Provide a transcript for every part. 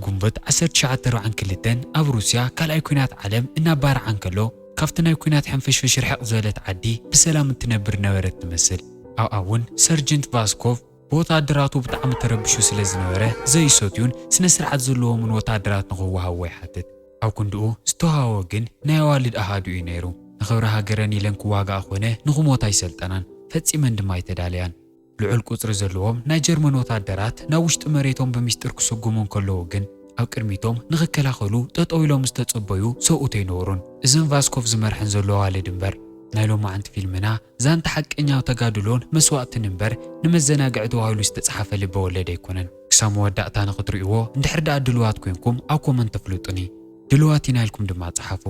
ግንቦት ዓሰርተ ትሽዓተ ኣርባዓን ክልተን ኣብ ሩስያ ካልኣይ ኲናት ዓለም እናባርዓ እንከሎ፣ ካብቲ ናይ ኲናት ሕንፍሽፍሽ ርሕቕ ዝበለት ዓዲ ብሰላም እትነብር ነበረት ትመስል። ኣብኣ እውን ሰርጀንት ቫስኮቭ ብወታደራቱ ብጣዕሚ ተረቢሹ ስለ ዝነበረ፣ ዘይሰትዩን ስነ ስርዓት ዘለዎምን ወታደራት ንኽወሃብዎ ይሓትት። ኣብ ክንድኡ ዝተወሃቦ ግን ናይ ኣዋልድ ኣሃዱ እዩ ነይሩ። ንኽብሪ ሃገረን ኢለን ክዋግኣ ኮነ ንኽሞታ ኣይሰልጠናን፣ ፈጺመን ድማ ኣይተዳለያን። ልዑል ቁጽሪ ዘለዎም ናይ ጀርመን ወታደራት ናብ ውሽጢ መሬቶም ብሚስጥር ክስጉሙ እንከለዉ ግን፣ ኣብ ቅድሚቶም ንኽከላኸሉ ጠጠው ኢሎም ዝተጸበዩ ሰብኡት ኣይነበሩን። እዘን ቫስኮቭ ዝመርሐን ዘሎ ኣዋልድ እምበር። ናይ ሎማዓንቲ ፊልምና ዛንታ ሓቀኛ ተጋድሎን መስዋእትን እምበር፣ ንመዘናግዒ ተባሂሉ ዝተጻሕፈ ልበ ወለድ ኣይኮነን። ክሳብ መወዳእታ ንኽትርእይዎ እንድሕር ደኣ ድልዋት ኮንኩም ኣብ ኮመንት ተፍልጡኒ። ድልዋት ኢና ኢልኩም ድማ ጸሓፉ።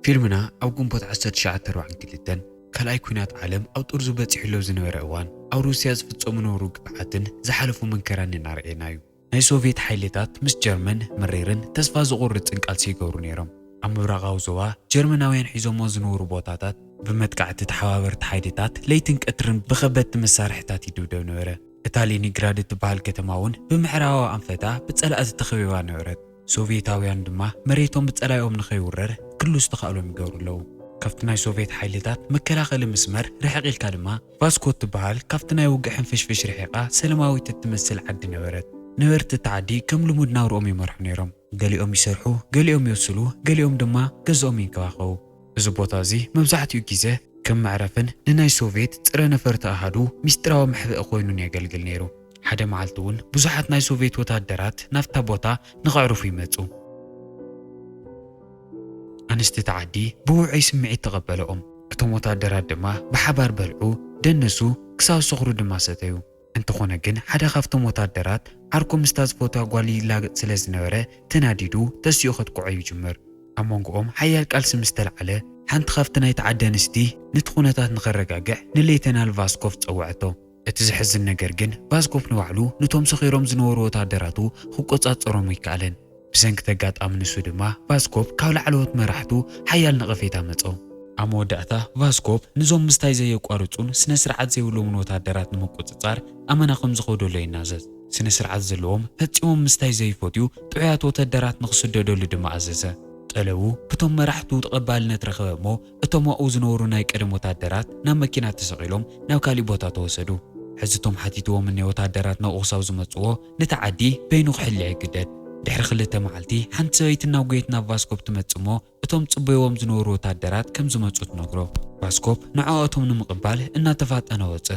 ፊልምና ኣብ ግንቦት ዓሰርተ ትሽዓተ ኣርባዓን ክልተን ካልኣይ ኲናት ዓለም ኣብ ጥርዙ በጺሑሎ ዝነበረ እዋን፣ ኣብ ሩስያ ዝፍጸሙ ነበሩ ግፍዓትን ዝሓለፉ መንከራን እናረኣየና እዩ። ናይ ሶቭየት ሓይልታት ምስ ጀርመን መሪርን ተስፋ ዘቑርጽን ቃልሲ ይገብሩ ነይሮም። ኣብ ምብራቓዊ ዞባ ጀርመናውያን ሒዞሞ ዝነበሩ ቦታታት ብመጥቃዕቲ ተሓባበርቲ ሓይልታት ለይትን ቀትርን ብኸበድቲ መሳርሕታት ይድብደብ ነበረ። እታ ሌኒንግራድ እትበሃል ከተማ እውን ብምዕራባዊ ኣንፈታ ብጸላእቲ ተኸቢባ ነበረት። ሶቭየታውያን ድማ መሬቶም ብጸላኢኦም ንኸይውረር ክሉ ዝተኻእሎም ይገብሩ ኣለዉ። ካብቲ ናይ ሶቭየት ሓይልታት መከላኸሊ መስመር ርሕቕ ኢልካ ድማ ቫስኮ እትበሃል ካብቲ ናይ ውግእ ሕንፍሽፍሽ ርሒቓ ሰላማዊት እትመስል ዓዲ ነበረት። ነበርቲ እታ ዓዲ ከም ልሙድ ናብርኦም ይመርሑ ነይሮም። ገሊኦም ይሰርሑ፣ ገሊኦም ይወስሉ፣ ገሊኦም ድማ ገዝኦም ይንከባኸቡ። እዚ ቦታ እዚ መብዛሕትኡ ግዜ ከም መዕረፍን ንናይ ሶቭየት ጽረ ነፈርቲ ኣሃዱ ሚስጥራዊ መሕብኢ ኮይኑን የገልግል ነይሩ። ሓደ መዓልቲ እውን ብዙሓት ናይ ሶቭየት ወታደራት ናብታ ቦታ ንኸዕርፉ ይመጹ። ኣንስቲ እቲ ዓዲ ብውዑይ ስምዒት ተቐበለኦም። እቶም ወታደራት ድማ ብሓባር በልዑ፣ ደነሱ፣ ክሳብ ዝሰኽሩ ድማ ሰተዩ። እንተኾነ ግን ሓደ ካብቶም ወታደራት ዓርኩ ምስታ ዝፈትዋ ጓል ይላገጽ ስለ ዝነበረ ተናዲዱ ተሲኡ ከጥቅዖ ይጅምር። ኣብ መንጎኦም ሓያል ቃልሲ ምስ ተላዕለ ሓንቲ ካብቲ ናይቲ ዓዲ ኣንስቲ ነቲ ኩነታት ንኸረጋግዕ ንሌተናል ቫስኮቭ ጸውዐቶ። እቲ ዘሕዝን ነገር ግን ቫስኮቭ ንባዕሉ ነቶም ሰኺሮም ዝነበሩ ወታደራቱ ክቆጻጸሮም ኣይከኣለን። ብሰንኪ እቲ ኣጋጣሚ ንሱ ድማ ቫስኮቭ ካብ ላዕለዎት መራሕቱ ሓያል ነቐፌታ መጾ። ኣብ መወዳእታ ቫስኮቭ ንዞም ምስታይ ዘየቋርጹን ስነ ስርዓት ዘይብሎምን ወታደራት ንምቁጽጻር ኣመና ከም ዝኸደሎ ይናዘዝ። ስነ ስርዓት ዘለዎም ፈጺሞም ምስታይ ዘይፈትዩ ጥዑያት ወታደራት ንኽስደደሉ ድማ ኣዘዘ። ጠለቡ ብቶም መራሕቱ ተቐባልነት ረኸበ እሞ እቶም ኣብኡ ዝነበሩ ናይ ቀደም ወታደራት ናብ መኪና ተሰቒሎም ናብ ካሊእ ቦታ ተወሰዱ። ሕዚ እቶም ሓቲትዎም እኒ ወታደራት ናብኡ ክሳብ ዝመጽዎ ነቲ ዓዲ በይኑ ክሕልዮ ይግደድ። ድሕሪ ክልተ መዓልቲ ሓንቲ ሰበይቲ እናጎየት ናብ ቫስኮቭ ትመጽእ እሞ እቶም ጽበይዎም ዝነበሩ ወታደራት ከም ዝመጹ ትነግሮ። ቫስኮቭ ንዕኦቶም ንምቕባል እናተፋጠነ ወጸ።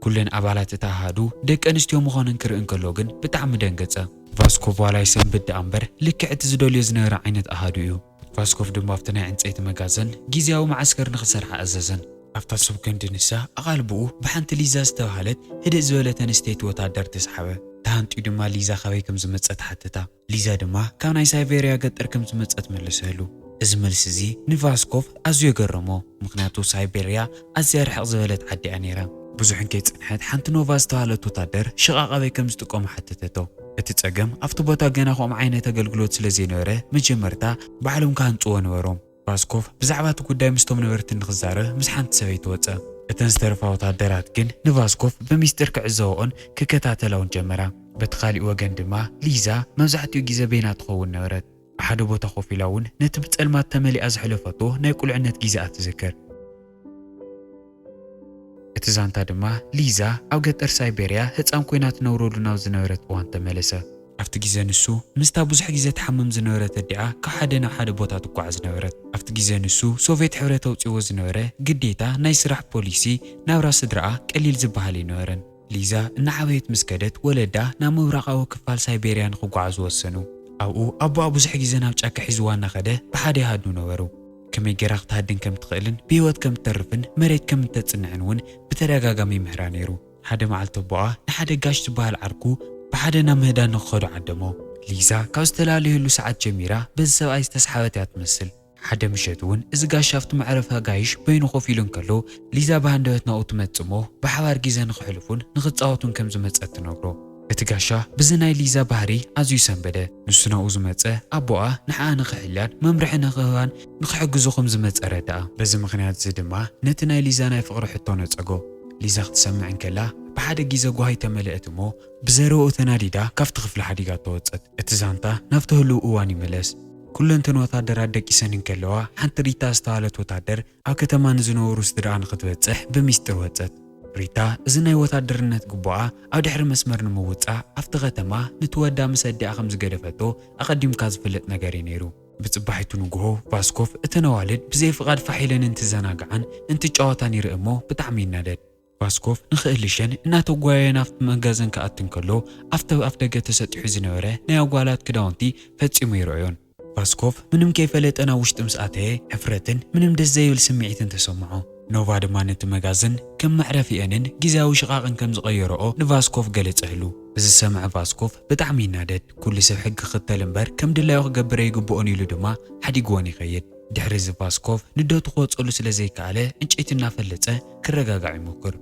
ኩለን ኣባላት እታ ኣሃዱ ደቂ ኣንስትዮ ምዃነን ክርኢ እንከሎ ግን ብጣዕሚ ደንገጸ። ቫስኮቭ ዋላ ይሰንብድ ደኣ እምበር ልክዕ እቲ ዝደልዮ ዝነበረ ዓይነት ኣሃዱ እዩ። ቫስኮቭ ድማ ኣብቲ ናይ ዕንጸይቲ መጋዘን ግዝያዊ መዓስከር ንኽሰርሓ ኣዘዘን። ኣብታ ስብ ክንዲ ንሳ ኣቓልብኡ ብሓንቲ ሊዛ ዝተባህለት ህድእ ዝበለት ኣንስተይቲ ወታደር ተስሓበ። ተሃንጥዩ ድማ ሊዛ ካበይ ከም ዝመጸት ሓተታ። ሊዛ ድማ ካብ ናይ ሳይቤርያ ገጠር ከም ዝመጸት መለሰሉ። እዚ መልሲ እዚ ንቫስኮቭ ኣዝዩ የገረሞ፣ ምኽንያቱ ሳይቤርያ ኣዝያ ርሕቕ ዝበለት ዓዲ እያ ነይራ። ብዙሕ እንከይጸንሐት ሓንቲ ኖቫ ዝተባህለት ወታደር ሽቓቕ ኣበይ ከም ዝጥቀሙ ሓተተቶ። እቲ ጸገም ኣብቲ ቦታ ገና ከምኡ ዓይነት ኣገልግሎት ስለ ዘይነበረ መጀመርታ ባዕሎም ክሃንጽዎ ነበሮም። ቫስኮቭ ብዛዕባ እቲ ጉዳይ ምስቶም ነበርቲ ንኽዛረብ ምስ ሓንቲ ሰበይቲ ወጸ። እተን ዝተረፋ ወታደራት ግን ንቫስኮቭ ብሚስጢር ክዕዘብኦን ክከታተላውን ጀመራ። በቲ ካሊእ ወገን ድማ ሊዛ መብዛሕትኡ ግዜ በይና ትኸውን ነበረት። ኣብ ሓደ ቦታ ኮፍ ኢላ እውን ነቲ ብጸልማት ተመሊኣ ዘሕለፈቶ ናይ ቁልዕነት ግዜኣ ትዝክር። እቲ ዛንታ ድማ ሊዛ ኣብ ገጠር ሳይቤርያ ህጻን ኮይና ትነብረሉ ናብ ዝነበረት እዋን ተመለሰ። ኣብቲ ግዜ ንሱ ምስታ ብዙሕ ግዜ ትሓምም ዝነበረት ኣዲኣ ካብ ሓደ ናብ ሓደ ቦታ ትጓዓዝ ነበረት። ኣብቲ ግዜ ንሱ ሶቭየት ሕብረት ኣውጺዎ ዝነበረ ግዴታ ናይ ስራሕ ፖሊሲ ናብራ ስድራኣ ቀሊል ዝበሃል ኣይነበረን። ሊዛ እናዓበየት ምስ ከደት ወለዳ ናብ ምብራቓዊ ክፋል ሳይቤርያ ንኽጓዓዙ ወሰኑ። ኣብኡ ኣቦኣ ብዙሕ ግዜ ናብ ጫካ ሒዝዋ እናኸደ ብሓደ ይሃድኑ ነበሩ። ከመይ ጌራ ክትሃድን ከም ትኽእልን ብህይወት ከም ትተርፍን መሬት ከም እተጽንዕን እውን ብተደጋጋሚ ይምህራ ነይሩ። ሓደ መዓልቲ ኣቦኣ ንሓደ ጋሽ ዝበሃል ዓርኩ ብሓደ ናብ ምህዳን ንኽኸዱ ዓደሞ። ሊዛ ካብ ዝተላለየሉ ሰዓት ጀሚራ በዚ ሰብኣይ ዝተስሓበት እያ ትመስል። ሓደ ምሸት እውን እዚ ጋሽ ኣብቲ መዕረፊ ኣጋይሽ በይኑ ኮፍ ኢሉ እንከሎ ሊዛ ብሃንደበት ናብኡ ትመጽእ እሞ ብሓባር ግዜ ንኽሕልፉን ንኽጻወቱን ከም ዝመጸት ትነግሮ። እቲ ጋሻ ብዚ ናይ ሊዛ ባህሪ ኣዝዩ ሰንበደ። ንሱ ናብኡ ዝመጸ ኣቦኣ ንዓኣ ንኽሕልያን መምርሒ ንኽህባን ንኽሕግዞ ከም ዝመጸ ረድኣ። በዚ ምኽንያት እዚ ድማ ነቲ ናይ ሊዛ ናይ ፍቕሪ ሕቶ ነጸጎ። ሊዛ ክትሰምዕ እንከላ ብሓደ ግዜ ጓሂ ተመልአት እሞ ብዘረብኡ ተናዲዳ ካብቲ ክፍሊ ሓዲጋ ተወጸት። እቲ ዛንታ ናብቲ ህሉው እዋን ይምለስ። ኩለን እተን ወታደራት ደቂሰን እንከለዋ ሓንቲ ሪታ ዝተባህለት ወታደር ኣብ ከተማ ንዝነበሩ ስድራኣ ንኽትበጽሕ ብሚስጥር ወጸት። ሪታ እዚ ናይ ወታደርነት ግቡኣ ኣብ ድሕሪ መስመር ንምውጻእ ኣብቲ ከተማ ንትወዳ ምስ ኣዲኣ ከም ዝገደፈቶ ኣቐዲምካ ዝፍለጥ ነገር እዩ ነይሩ። ብጽባሒቱ ንግሆ ቫስኮቭ እተን ኣዋልድ ብዘይ ፍቓድ ፋሕ ኢለን እንትዘናግዓን እንትጫወታን ይርኢ እሞ ብጣዕሚ ይናደድ። ቫስኮቭ ንኽእልሸን እናተጓየየ ናብቲ መጋዘን ክኣቲ እንከሎ ኣብቲ ኣፍ ደገ ተሰጢሑ ዝነበረ ናይ ኣጓላት ክዳውንቲ ፈጺሙ ይረኣዮን። ቫስኮቭ ምንም ከይፈለጠ ናብ ውሽጢ ምስ ኣተየ ሕፍረትን ምንም ደስ ዘይብል ስምዒትን ተሰምዖ። ኖቫ ድማ ነቲ መጋዘን ከም መዕረፊአንን ግዝያዊ ሽቓቕን ከም ዝቐየረኦ ንቫስኮቭ ገለጸሉ። እዚ ዝሰምዐ ቫስኮቭ ብጣዕሚ ይናደድ። ኩሉ ሰብ ሕጊ ክኽተል እምበር ከም ድላዩ ክገብር ኣይግብኦን ኢሉ ድማ ሓዲግወን ይኸይድ። ድሕሪ እዚ ቫስኮቭ ንደቱ ክወጸሉ ስለ ዘይከኣለ ዕንጨይቲ እናፈለጸ ክረጋጋዕ ይሞክር።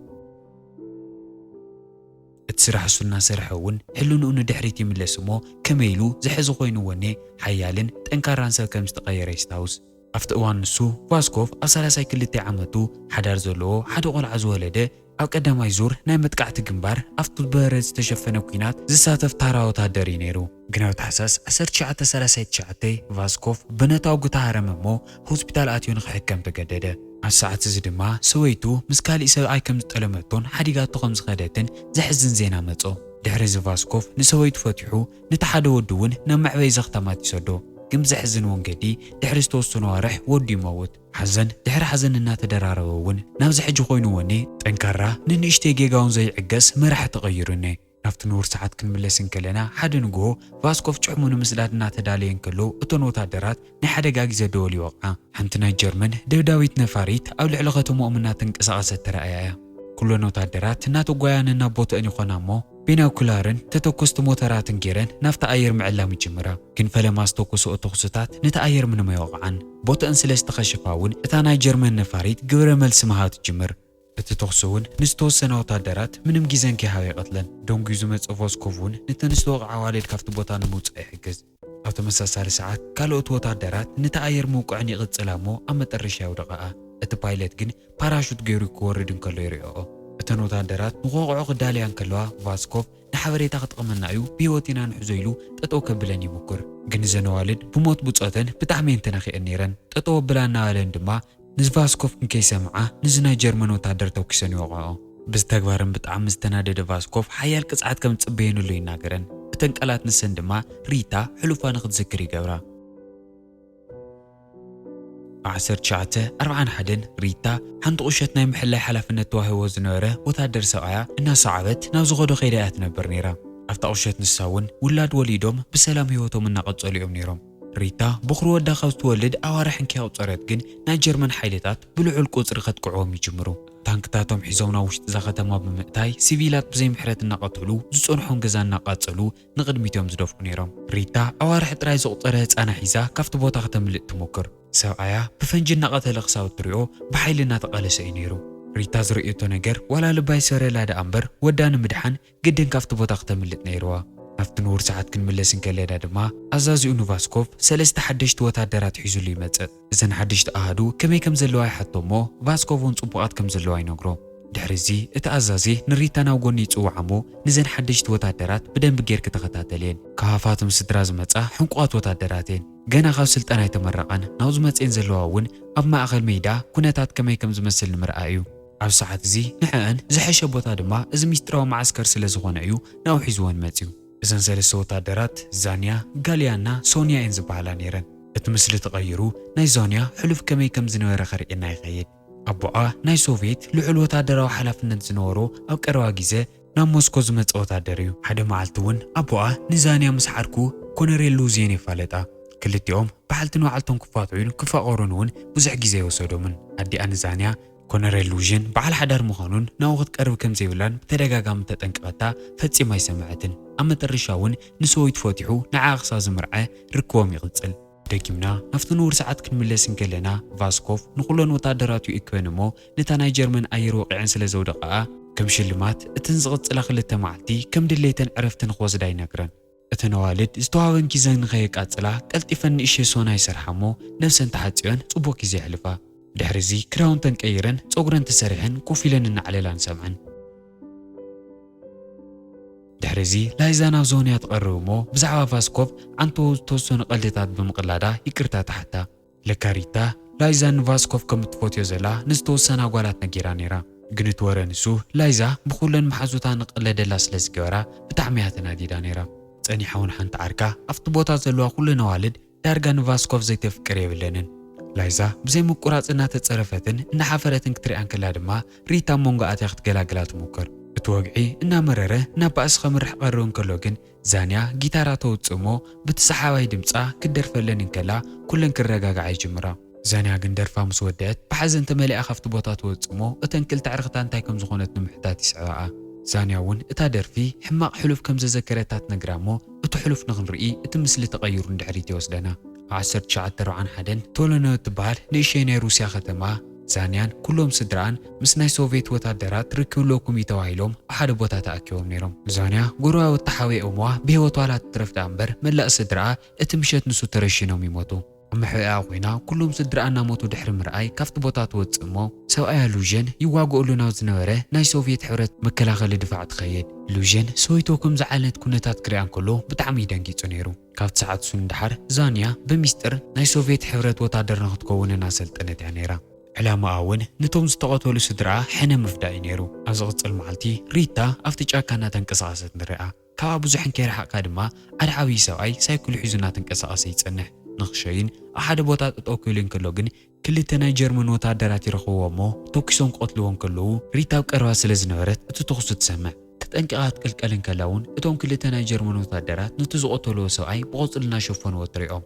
እቲ ስራሕ እሱ እናሰርሐ እውን ሕልንኡ ንድሕሪት ይምለስ እሞ ከመይ ኢሉ ዝሕዚ ኮይኑ ወኔ ሓያልን ጠንካራን ሰብ ከም ዝተቐየረ የስታውስ። ኣብቲ እዋን ንሱ ቫስኮቭ ኣብ ሰላሳይ ክልተ ዓመቱ ሓዳር ዘለዎ ሓደ ቆልዓ ዝወለደ ኣብ ቀዳማይ ዙር ናይ መጥቃዕቲ ግንባር ኣብቲ ብበረድ ዝተሸፈነ ኲናት ዝሳተፍ ታራ ወታደር እዩ ነይሩ። ግን ኣብ ታሕሳስ ዓሰርተ ትሽዓተ ሰላሳ ትሽዓተ ቫስኮቭ ብነታጉ ተሃረመ እሞ ሆስፒታል ኣትዩ ንኽሕከም ተገደደ። ኣብ ሰዓት እዚ ድማ ሰበይቱ ምስ ካሊእ ሰብኣይ ከም ዝጠለመቶን ሓዲጋቶ ከም ዝኸደትን ዘሕዝን ዜና መጾ። ድሕሪ እዚ ቫስኮቭ ንሰበይቱ ፈቲሑ ነቲ ሓደ ወዱ እውን ናብ መዕበዪ ዘኽታማት ይሰዶ። ግን ብዘሕዝን መንገዲ ድሕሪ ዝተወሰኑ ኣዋርሕ ወዱ ይመውት። ሓዘን ድሕሪ ሓዘን እናተደራረበ እውን ናብዚ ሕጂ ኮይኑ ወኒ ጠንካራ ንንእሽተይ ጌጋ እውን ዘይዕገስ መራሒ ተቐይሩ እኔ። ናብቲ ንቡር ሰዓት ክንምለስ እንከለና ሓደ ንግሆ ቫስኮቭ ጭሕሙ ንምስዳድ እናተዳለየ እንከሎ እቶን ወታደራት ናይ ሓደጋ ግዜ ደወል ይወቕዓ። ሓንቲ ናይ ጀርመን ደብዳቢት ነፋሪት ኣብ ልዕሊ ከተማኦም እናተንቀሳቐሰት ተራእያ እያ። ኩለን ወታደራት እናተጓያ ነናብ ቦትአን ይኾና እሞ ቤናኩላርን ተተኮስቲ ሞተራትን ገይረን ናብቲ ኣየር ምዕላም ይጅምራ። ግን ፈለማ ዝተኮስኦ ተኹስታት ነቲ ኣየር ምንም ኣይወቕዓን። ቦትአን ስለ ዝተኸሽፋ እውን እታ ናይ ጀርመን ነፋሪት ግብረ መልሲ ምሃብ ትጅምር። እቲ ተኹሲ እውን ንዝተወሰና ወታደራት ምንም ግዜ እንከይሃበ ይቐትለን። ደንጉዩ ዝመጽእ ቮስኮቭ እውን ነተን ዝተወቕዓ ኣዋልድ ካብቲ ቦታ ንምውጻእ ይሕግዝ። ኣብ ተመሳሳሊ ሰዓት ካልኦት ወታደራት ነቲ ኣየር ምውቅዐን ይቕጽላ እሞ ኣብ መጠረሻ የውድቐኣ። እቲ ፓይለት ግን ፓራሹት ገይሩ ክወርድ እንከሎ ይሪኦኦ። እተን ወታደራት ንክወቕዖ ክዳለያ እንከለዋ ቫስኮቭ ንሓበሬታ ክጠቕመና እዩ ብህይወት ኢና ንሕዞ ኢሉ ጠጠው ከብለን ይምኩር። ግን እዘን ኣዋልድ ብሞት ብጾተን ብጣዕሚ እየን ተነኺአን ነይረን። ጠጠው ኣብላ እናበለን ድማ ንቫስኮቭ እንከይሰምዓ ንዚ ናይ ጀርመን ወታደር ተኩሰን ይወቕዖ። ብዚ ተግባርን ብጣዕሚ ዝተናደደ ቫስኮቭ ሓያል ቅፅዓት ከም ዝፅበየንሉ ይናገረን። እተን ቃላት ንሰን ድማ ሪታ ሕሉፋ ንክትዝክር ይገብራ። ኣብ ዓሰርተ ትሽዓተ ኣርብዓን ሓደን ሪታ ሓንቲ ቁሸት ናይ ምሕላይ ሓላፍነት ተዋሂቦ ዝነበረ ወታደር ሰብኣያ እናሰዓበት ናብ ዝኸዶ ከይዳ እያ ትነብር ነይራ። ኣብታ ቁሸት ንሳ እውን ውላድ ወሊዶም ብሰላም ህይወቶም እናቐጸሉ እዮም ነይሮም። ሪታ በኹሪ ወዳ ካብ ትወልድ ኣዋርሕ እንከይኣቑጸረት ግን ናይ ጀርመን ሓይልታት ብልዑል ቁጽሪ ከጥቅዕዎም ይጅምሩ። ታንክታቶም ሒዞም ናብ ውሽጢ እዛ ከተማ ብምእታይ ሲቪላት ብዘይ ምሕረት እናቐተሉ ዝጸንሖም ገዛ እናቃጸሉ ንቕድሚት እዮም ዝደፍኡ ነይሮም። ሪታ ኣዋርሕ ጥራይ ዘቑጸረ ህጻና ሒዛ ካብቲ ቦታ ከተምልጥ ትሞክር። ሰብኣያ ብፈንጂ እናቐተለ ክሳብ እትሪኦ ብሓይሊ እናተቓለሰ እዩ ነይሩ። ሪታ ዝርእየቶ ነገር ዋላ ልባ ይሰረላ ደኣ እምበር ወዳ ንምድሓን ግድን ካብቲ ቦታ ክተምልጥ ነይርዋ። ናብቲ ንቡር ሰዓት ክንምለስ እንከለና ድማ ኣዛዚኡ ንቫስኮቭ ሰለስተ ሓደሽቲ ወታደራት ሒዙሉ ይመጽእ። እዘን ሓደሽቲ ኣሃዱ ከመይ ከም ዘለዋ ይሓቶ እሞ ቫስኮቭ እውን ጽቡቓት ከም ዘለዋ ይነግሮ። ድሕሪ እዚ እቲ ኣዛዚ ንሪታ ናብ ጎኒ ይጽውዓ እሞ ንዘን ሓደሽቲ ወታደራት ብደንቢ ጌርኪ ተኸታተልየን። ካብ ሃፋትም ስድራ ዝመጻ ሕንቁቓት ወታደራት እየን። ገና ካብ ስልጠና ኣይተመረቓን። ናብዚ መጽኤን ዘለዋ እውን ኣብ ማእኸል ሜዳ ኩነታት ከመይ ከም ዝመስል ንምርኣይ እዩ። ኣብ ሰዓት እዚ ንዕአን ዝሐሸ ቦታ ድማ እዚ ሚስጥራዊ መዓስከር ስለ ዝኾነ እዩ ናብኡ ሒዝወን መጽዩ። እዘን ሰለስተ ወታደራት ዛንያ፣ ጋልያና ሶንያ እየን ዝበሃላ ነይረን። እቲ ምስሊ ተቐይሩ ናይ ዛንያ ሕሉፍ ከመይ ከም ዝነበረ ከርእየና ይኸይድ። ኣቦኣ ናይ ሶቭየት ልዑል ወታደራዊ ሓላፍነት ዝነበሮ ኣብ ቀረባ ግዜ ናብ ሞስኮ ዝመጸ ወታደር እዩ። ሓደ መዓልቲ እውን ኣቦኣ ንዛንያ ምስ ሓርኩ ኮነሬል ሉዝየን የፋለጣ። ክልቲኦም በዓልትን በዓልቶም ክፋትሑን ክፋቐሩን እውን ብዙሕ ግዜ ኣይወሰዶምን። ኣዲኣ ንዛንያ ኮነሬል ሉዥን በዓል ሓዳር ምዃኑን ናብኡ ክትቀርብ ከም ዘይብላን ብተደጋጋሚ ተጠንቀቐታ፣ ፈጺማ ኣይሰምዐትን። ኣብ መጠረሻ እውን ንሰበይቱ ፈቲሑ ንዓኣ ክሳብ ዝምርዐ ርክቦም ይቕጽል። ደጊምና ናብቲ ንቡር ሰዓት ክንምለስ እንከለና ቫስኮቭ ንኹለን ወታደራቱ ይእክበን እሞ ነታ ናይ ጀርመን ኣየር ወቒዐን ስለ ዘውደቐኣ ከም ሽልማት፣ እተን ዝቕጽላ ክልተ መዓልቲ ከም ድሌተን ዕረፍቲ ንኽወስዳ ይነግረን። እተን ኣዋልድ ዝተዋህበን ግዜ ንኸየቃጽላ፣ ቀልጢፈን ንእሽተይ ሶና ይሰርሓ እሞ፣ ነብሰን ተሓጺበን ጽቡቕ ግዜ የሕልፋ። ድሕሪ እዚ ክዳውንተን ቀይረን፣ ጸጉረን ተሰሪሐን ኮፍ ኢለን እናዕለላ ንሰምዐን። ድሕሪ እዚ ላይዛ ናብ ዞንያ ትቐርብ እሞ፣ ብዛዕባ ቫስኮቭ ዓንቶ ዝተወሰኑ ቀልድታት ብምቕላዳ ይቅርታ ትሓታ። ለካ ሪታ ላይዛ ንቫስኮቭ ከም እትፈትዮ ዘላ ንዝተወሰና ጓላት ነጊራ ነይራ። ግን እቲ ወረ ንሱ፣ ላይዛ ብኹለን መሓዙታ ንቕለደላ ስለ ዝገበራ ብጣዕሚ እያ ተናዲዳ ነይራ። ጸኒሓ እውን ሓንቲ ዓርካ ኣብቲ ቦታ ዘለዋ ኩለን ኣዋልድ ዳርጋ ንቫስኮቭ ዘይተፍቅር የብለንን። ላይዛ ብዘይ ምቁራጽ እናተጸረፈትን እናሓፈረትን ክትሪኣን ከላ ድማ ሪታ ኣብ መንጎ ኣትያ ክትገላግላ ትሞክር። እቲ ወግዒ እናመረረ ናብ ባእሲ ከምርሕ ቀርብ እንከሎ ግን ዛንያ ጊታራ ተውጽእ እሞ ብቲ ሰሓባይ ድምጻ ክትደርፈለን እንከላ ኩለን ክረጋግዓ ይጅምራ። ዛንያ ግን ደርፋ ምስ ወደአት ብሓዘን ተመሊኣ ካብቲ ቦታ ትወጽእ እሞ እተን ክልተ ዕርክታ እንታይ ከም ዝኾነት ንምሕታት ይስዕባኣ። ዛንያ እውን እታ ደርፊ ሕማቕ ሕሉፍ ከም ዘዘከረታ ትነግራ እሞ እቲ ሕሉፍ ንኽንርኢ እቲ ምስሊ ተቐይሩ ንድሕሪት ይወስደና። ኣብ ዓሰርተ ትሽዓተ ኣርብዓን ሓደን ቶሎኖ እትበሃል ንእሽተይ ናይ ሩስያ ከተማ ዛንያን ኩሎም ስድራኣን ምስ ናይ ሶቭየት ወታደራት ርክብ ኣለኩም እዩ ተባሂሎም ኣብ ሓደ ቦታ ተኣኪቦም ነይሮም። ዛንያ ጎረባብቲ ተሓቢኦምዋ ብህይወት ዋላ ትትረፍ ደኣ እምበር መላእ ስድራኣ እቲ ምሸት ንሱ ተረሺኖም ይሞቱ። ኣብ መሕብኣ ኮይና ኩሎም ስድራኣ እናሞቱ ድሕሪ ምርኣይ ካብቲ ቦታ ትወጽእ እሞ ሰብኣያ ሉዥን ይዋግኦሉ ናብ ዝነበረ ናይ ሶቭየት ሕብረት መከላኸሊ ድፋዕ ትኸይድ። ሉዥን ሰበይቱ ከም ዝዓለነት ኩነታት ክሪኣ እንከሎ ብጣዕሚ እዩ ደንጊጹ ነይሩ። ካብቲ ሰዓት እሱ ንደሓር ዛንያ ብሚስጥር ናይ ሶቭየት ሕብረት ወታደር ንክትከውን እናሰልጠነት እያ ነይራ። ዕላማኣ እውን ነቶም ዝተቐተሉ ስድራኣ ሕነ ምፍዳይ እዩ ነይሩ። ኣብ ዝቕጽል መዓልቲ ሪታ ኣብቲ ጫካ እናተንቀሳቐሰት ንሪኣ። ካብኣ ብዙሕ እንከይረሓቕካ ድማ ሓደ ዓብዪ ሰብኣይ ሳይክሉ ሒዙ እናተንቀሳቐሰ ይጸንሕ። ንኽሸይን ኣብ ሓደ ቦታ ጠጠው ክብል እንከሎ ግን ክልተ ናይ ጀርመን ወታደራት ይረኽብዎ እሞ ተኩሶም ክቐትልዎ እንከለዉ ሪታ ኣብ ቀረባ ስለ ዝነበረት እቲ ተኹሲ ትሰምዕ። ተጠንቂቓ ክትቅልቀል እንከላ እውን እቶም ክልተ ናይ ጀርመን ወታደራት ነቲ ዝቐተልዎ ሰብኣይ ብቖጽሊ እናሸፈንዎ ትሪኦም።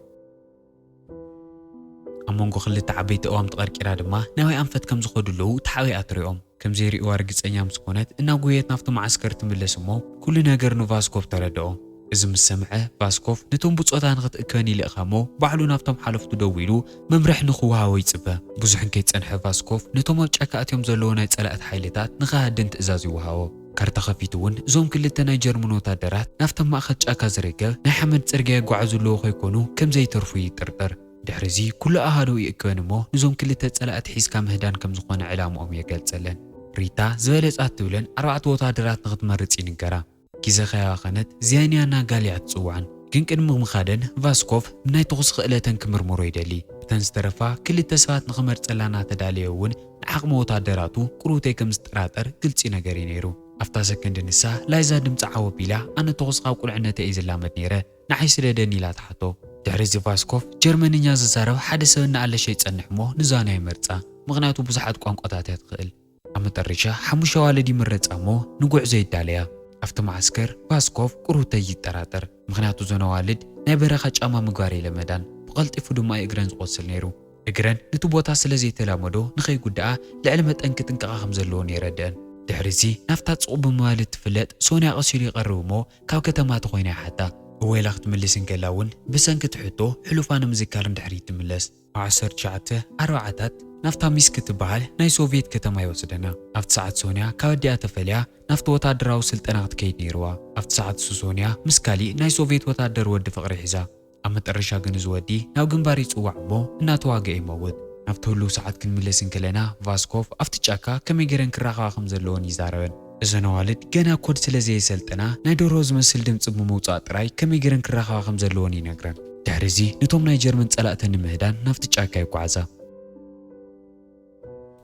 ኣብ መንጎ ክልተ ዓበይቲ ኣእዋም ተቐርቂራ ድማ ናበይ ኣንፈት ከም ዝኸዱ ኣለዉ ተሓቢኣ ትሪኦም። ከም ዘይርእይዋ ርግጸኛ ምስ ኮነት እናጎየት ናብቲ መዓስከር ትምለስ እሞ ኩሉ ነገር ንቫስኮቭ ተረድኦ። እዚ ምስ ሰምዐ ቫስኮቭ ነቶም ብጾታ ንኽትእክበን ይልእኻ እሞ ባዕሉ ናብቶም ሓለፍቱ ደዊሉ መምርሒ ንኽወሃቦ ይጽበ። ብዙሕ እንከይጸንሐ ቫስኮቭ ነቶም ኣብ ጫካ ኣትዮም ዘለዉ ናይ ጸላእቲ ሓይልታት ንኽሃድን ትእዛዝ ይወሃቦ። ካርታ ከፊቱ እውን እዞም ክልተ ናይ ጀርመን ወታደራት ናብቲ ኣብ ማእከል ጫካ ዝርከብ ናይ ሓመድ ጽርግያ ይጓዓዙ ኣለዉ ከይኮኑ ከም ዘይተርፉ ይጥርጠር። ድሕሪ እዚ ኩሉ ኣሃዱ ይእክበን እሞ ንዞም ክልተ ጸላእቲ ሒዝካ ምህዳን ከም ዝኾነ ዕላምኦም የገልጸለን። ሪታ ዝበለጻ ትብለን ኣርባዕተ ወታደራት ንኽትመርጽ ይንገራ። ግዜ ከያባኸነት ዚያንያ ናጋልያ ትጽውዐን። ግን ቅድሚ ምኻደን ቫስኮቭ ብናይ ተኹሲ ክእለተን ክምርምሮ ይደሊ። እተን ዝተረፋ ክልተ ሰባት ንኽመርጸላ እናተዳለየ እውን ንዓቕሚ ወታደራቱ ቅሩተይ ከም ዝጠራጠር ግልጺ ነገር እዩ ነይሩ። ኣብታ ሰከንድ ንሳ ላይዛ ድምጻ ዓው ኣቢላ ኣነ ተኹሲ ካብ ቁልዕነተይ እየ ዝላመድ ነይረ፣ ንዓይ ስደደኒ ኢላ ትሓቶ። ድሕሪ እዚ ቫስኮቭ ጀርመንኛ ዝዛረብ ሓደ ሰብ እናኣለሸ ይጸንሕ እሞ ንዛንያ ይመርጻ፣ ምኽንያቱ ብዙሓት ቋንቋታት እያ ትኽእል። ኣብ መጠረሻ ሓሙሽተ ኣዋልድ ይምረጻ እሞ ንጉዕዞ ይዳለያ። ኣብቲ መዓስከር ቫስኮቭ ቅሩተይ ይጠራጠር፣ ምኽንያቱ እዘን ኣዋልድ ናይ በረኻ ጫማ ምግባር የለመዳን፣ ብቐልጢፉ ድማ እዩ እግረን ዝቖስል ነይሩ። እግረን ነቲ ቦታ ስለ ዘይተላመዶ ንኸይጉድኣ ልዕሊ መጠን ክጥንቀቓ ከም ዘለወን የረድአን። ድሕሪ እዚ ናብታ ጽቑ ብምባል እትፍለጥ ሶንያ ቀስ ኢሉ ይቐርብ እሞ ካብ ከተማ ተኾይና ይሓታ። እወ ኢላ ክትምልስ እንከላ እውን ብሰንኪ እቲ ሕቶ ሕሉፋ ንምዝካር ንድሕሪት ትምለስ። ኣብ ዓሰርተ ትሽዓተ ኣርባዓታት ናብታ ሚስክ እትበሃል ናይ ሶቭየት ከተማ ይወስደና። ኣብቲ ሰዓት ሶንያ ካብ ኣዲኣ ተፈልያ ናብቲ ወታደራዊ ስልጠና ክትከይድ ነይርዋ። ኣብቲ ሰዓት እሱ ሶንያ ምስ ካሊእ ናይ ሶቭየት ወታደር ወዲ ፍቕሪ ሒዛ። ኣብ መጠረሻ ግን እዚ ወዲ ናብ ግንባር ይጽዋዕ እሞ እናተዋግአ ይመውት። ናብቲ ህሉው ሰዓት ክንምለስ እንከለና ቫስኮቭ ኣብቲ ጫካ ከመይ ገይረን ክራኸባ ከም ዘለወን ይዛረበን። እዘን ኣዋልድ ገና ኮድ ስለ ዘየሰልጠና ናይ ደርሆ ዝመስል ድምጺ ብምውጻእ ጥራይ ከመይ ገይረን ክራኸባ ከም ዘለወን ይነግረን። ድሕሪ እዚ ነቶም ናይ ጀርመን ጸላእተን ንምህዳን ናብቲ ጫካ ይጓዓዛ።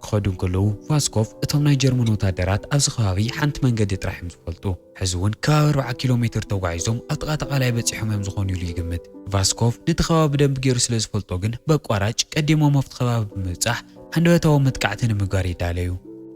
ክኸዱ እንከለዉ ቫስኮቭ እቶም ናይ ጀርመን ወታደራት ኣብዚ ከባቢ ሓንቲ መንገዲ ጥራሕ እዮም ዝፈልጡ። ሕዚ እውን ከባቢ ኣርብዓ ኪሎ ሜትር ተጓዒዞም ኣብ ጥቓ ተቓላይ በጺሖም እዮም ዝኾኑ ኢሉ ይግምት። ቫስኮቭ ነቲ ከባቢ ብደንቢ ገይሩ ስለ ዝፈልጦ ግን በቋራጭ ቀዲሞም ኣብቲ ከባቢ ብምብጻሕ ሃንደበታዊ መጥቃዕቲ ንምግባር ይዳለዩ።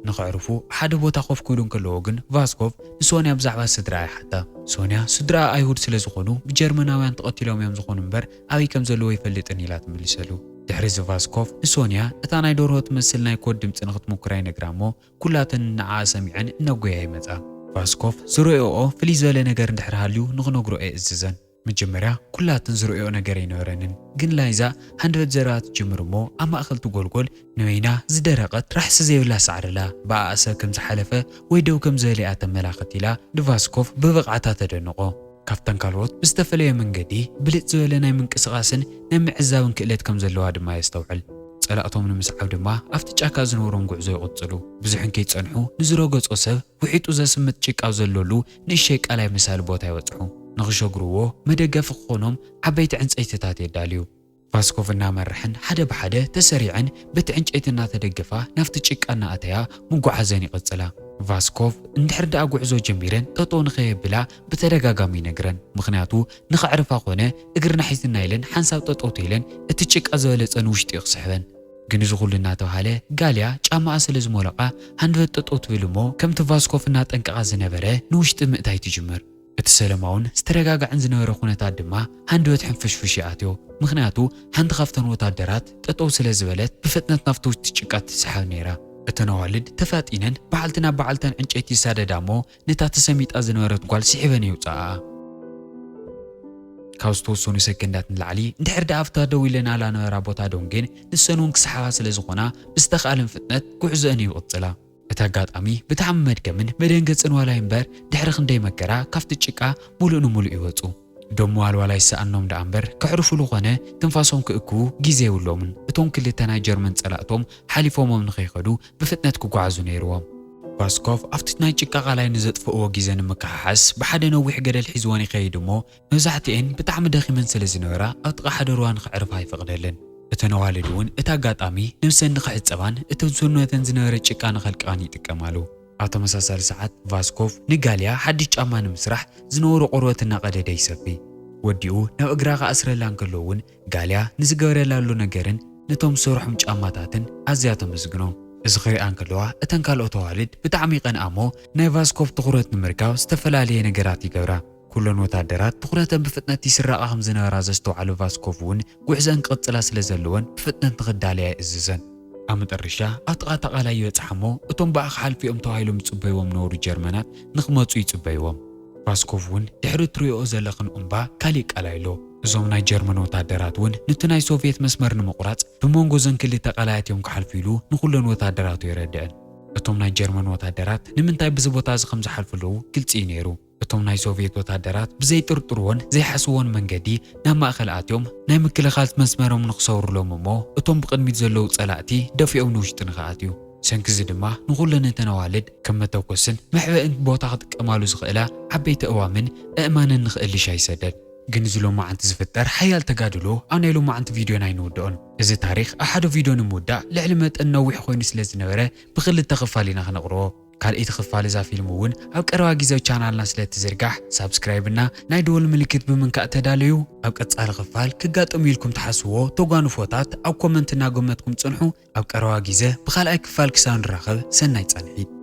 ንኸዕርፉ ኣብ ሓደ ቦታ ኮፍ ክብሉ እንከለዉ ግን ቫስኮቭ ንሶንያ ብዛዕባ ስድራኣ ይሓታ። ሶንያ ስድራኣ ኣይሁድ ስለ ዝኾኑ ብጀርመናውያን ተቐቲሎም እዮም ዝኾኑ እምበር ኣበይ ከም ዘለዉ ኣይፈልጥን ኢላ ትምልሰሉ። ድሕሪ እዚ ቫስኮቭ ንሶንያ እታ ናይ ደርሆ ትመስል ናይ ኮድ ድምጺ ንኽትሙክራ ይነግራ እሞ ኩላተን ንዓኣ ሰሚዐን እናጎያ ይመጻ። ቫስኮቭ ዝረኣየኦ ፍልይ ዝበለ ነገር እንድሕር ሃልዩ ንኽነግሮ የእዝዘን። መጀመርያ ኩላትን ዝርእዮ ነገር ኣይነበረንን፣ ግን ላይዛ ሃንደበት ዘረባ ትጅምር እሞ ኣብ ማእኸል ትጎልጎል ንበይና ዝደረቐት ራሕሲ ዘይብላ ሳዕሪ ኣላ። ብኣኣ ሰብ ከም ዝሓለፈ ወይ ደው ከም ዝበለ እያ ተመላኽት ኢላ ንቫስኮቭ ብብቕዓታ ተደንቖ። ካብተን ካልኦት ብዝተፈለየ መንገዲ ብልጭ ዝበለ ናይ ምንቅስቓስን ናይ ምዕዛብን ክእለት ከም ዘለዋ ድማ የስተውዕል። ጸላእቶም ንምስዓብ ድማ ኣብቲ ጫካ ዝነበሮም ጉዕዞ ይቕጽሉ። ብዙሕ እንከይጸንሑ ንዝረገጾ ሰብ ውሒጡ ዘስምጥ ጭቃ ዘለሉ ንእሽተይ ቀላይ መሳሊ ቦታ ይበጽሑ። ንኽሸግርዎ መደገፊ ክኾኖም ዓበይቲ ዕንጸይትታት የዳልዩ። ቫስኮቭ እናመርሐን ሓደ ብሓደ ተሰሪዐን በቲ ዕንጨይቲ እናተደገፋ ናብቲ ጭቃ እናኣተያ ምጉዓዘን ይቕጽላ። ቫስኮቭ እንድሕር ደኣ ጉዕዞ ጀሚረን ጠጠው ንኸየብላ ብተደጋጋሚ ይነግረን። ምኽንያቱ ንኸዕርፋ ኮነ እግርና ሒዝና ኢለን ሓንሳብ ጠጠው ተይለን እቲ ጭቃ ዝበለጸ ንውሽጢ እዩ ክስሕበን። ግን እዚ ኩሉ እናተባሃለ ጋልያ ጫማኣ ስለ ዝሞለቓ ሃንደበት ጠጠው ትብል እሞ ከምቲ ቫስኮቭ እናጠንቀቓ ዝነበረ ንውሽጢ ምእታይ ትጅምር። እቲ ሰለማውን ዝተረጋጋዕን ዝነበረ ኩነታት ድማ ሃንደበት ሕንፍሽፍሽ ይኣትዮ። ምኽንያቱ ሓንቲ ካብተን ወታደራት ጠጠው ስለ ዝበለት ብፍጥነት ናብቲ ውሽጢ ጭቃ ትሰሓብ ነይራ። እተን ኣዋልድ ተፋጢነን በዓልቲ ናብ በዓልተን ዕንጨይቲ ይሳደዳ እሞ ነታ ተሰሚጣ ዝነበረት ጓል ስሒበን የውፅኣኣ። ካብ ዝተወሰኑ ሰከንዳት ንላዕሊ እንድሕር ደኣ ኣብታ ደው ኢለናላ ነበራ ቦታ ደንጉየን ንሰን እውን ክሰሓባ ስለ ዝኾና ብዝተኻእለን ፍጥነት ጉዕዞአን ይቕጽላ። እቲ ኣጋጣሚ ብጣዕሚ መድከምን መደንገጽን ዋላ እምበር ድሕሪ ክንደይ መከራ ካብቲ ጭቃ ሙሉእ ንሙሉእ ይወጹ። ደም ዋልዋል ኣይሰኣኖም ደኣ እምበር ከዕርፉሉ ኾነ ትንፋሶም ክእክቡ ግዜ የብሎምን። እቶም ክልተ ናይ ጀርመን ጸላእቶም ሓሊፎሞም ንኸይኸዱ ብፍጥነት ክጓዓዙ ነይርዎም። ቫስኮቭ ኣብቲ ናይ ጭቃ ቃላይ ንዘጥፍእዎ ግዜ ንምክሓሓስ ብሓደ ነዊሕ ገደል ሒዝወን ይኸይድ እሞ መብዛሕትኤን ብጣዕሚ ደኺመን ስለ ዝነበራ ኣብ ጥቓ ሓደ ሩባ ንኸዕርፋ ኣይፈቕደለን። እተን ኣዋልድ እውን እቲ ኣጋጣሚ ነብሰን ንኽሕጸባን እቲ ኣብ ሰውነተን ዝነበረ ጭቃ ንኸልቅቓን ይጥቀማሉ። ኣብ ተመሳሳሊ ሰዓት ቫስኮቭ ንጋልያ ሓድሽ ጫማ ንምስራሕ ዝነበሮ ቆርበት እናቐደደ ይሰፊ። ወዲኡ ናብ እግራ ክኣስረላ እንከሎ እውን ጋልያ ንዝገበረላሉ ነገርን ነቶም ዝሰርሖም ጫማታትን ኣዝያ ተመስግኖ። እዚ ክሪኣ እንከለዋ እተን ካልኦት ኣዋልድ ብጣዕሚ ይቐንኣ እሞ ናይ ቫስኮቭ ትኹረት ንምርካብ ዝተፈላለየ ነገራት ይገብራ። ኩለን ወታደራት ትኹረተን ብፍጥነት ይስረቓ ከም ዝነበራ ዘስተውዓሉ ቫስኮቭ እውን ጉዕዘን ክቕጽላ ስለ ዘለወን ብፍጥነት ንኽዳለያ ይእዝዘን። ኣብ መጠረሻ ኣብ ጥቓ እታ ቃላይ ይበጽሓ እሞ እቶም ብኣ ክሓልፉ እዮም ተባሂሎም ዝጽበይዎም ነበሩ ጀርመናት ንኽመጹ ይጽበይዎም። ቫስኮቭ እውን ድሕሪ እትሪኦ ዘለኽን እምባ ካሊእ ቃላይ ኣሎ። እዞም ናይ ጀርመን ወታደራት እውን ነቲ ናይ ሶቭየት መስመር ንምቑራጽ ብመንጎ እዘን ክልተ ቃላያት እዮም ክሓልፉ ኢሉ ንኹለን ወታደራቱ የረድአን። እቶም ናይ ጀርመን ወታደራት ንምንታይ ብዚ ቦታ እዚ ከም ዝሓልፉ ኣለዉ ግልጺ እዩ ነይሩ። እቶም ናይ ሶቭየት ወታደራት ብዘይጥርጥርዎን ዘይሓስብዎን መንገዲ ናብ ማእከል ኣትዮም ናይ ምክልኻል መስመሮም ንኽሰብሩሎም እሞ እቶም ብቕድሚት ዘለዉ ጸላእቲ ደፊኦም ንውሽጢ ንኽኣትዩ። ሰንኪ እዚ ድማ ንኹለን እተን ኣዋልድ ከም መተኮስን መሕበእን ቦታ ክጥቀማሉ ዝኽእላ ዓበይቲ ኣእዋምን ኣእማንን ንኽእልሻ ይሰደድ። ግን እዚ ሎማዓንቲ ዝፍጠር ሓያል ተጋድሎ ኣብ ናይ ሎማዓንቲ ቪድዮና ኣይንውድኦን። እዚ ታሪኽ ኣብ ሓደ ቪድዮ ንምውዳእ ልዕሊ መጠን ነዊሕ ኮይኑ ስለ ዝነበረ ብኽልተ ክፋል ኢና ክነቕርቦ። ካልኣይቲ ክፋል እዛ ፊልም እውን ኣብ ቀረባ ግዜ ኣብ ቻናልና ስለ እትዝርጋሕ ሳብስክራይብ እና ናይ ደወል ምልክት ብምንካእ ተዳለዩ። ኣብ ቀጻሊ ክፋል ክጋጠሙ ኢልኩም ትሓስብዎ ተጓንፎታት ኣብ ኮመንት እናገመትኩም ጽንሑ። ኣብ ቀረባ ግዜ ብኻልኣይ ክፋል ክሳብ ንራኸብ ሰናይ ጻንሒት።